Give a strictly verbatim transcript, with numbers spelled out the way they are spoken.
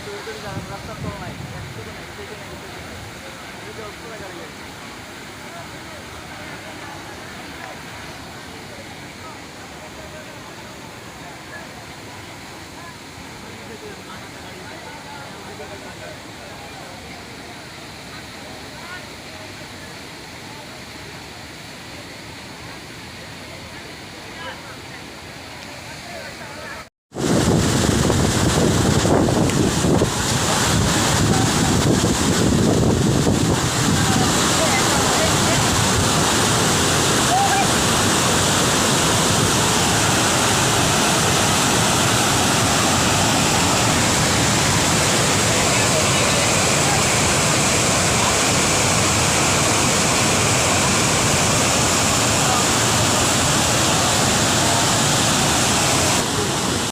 तो इधर जा, रास्ता खोलना है, या किसी को नहीं, किसी को नहीं, किसी को नहीं। ये जो पूरा कर गया।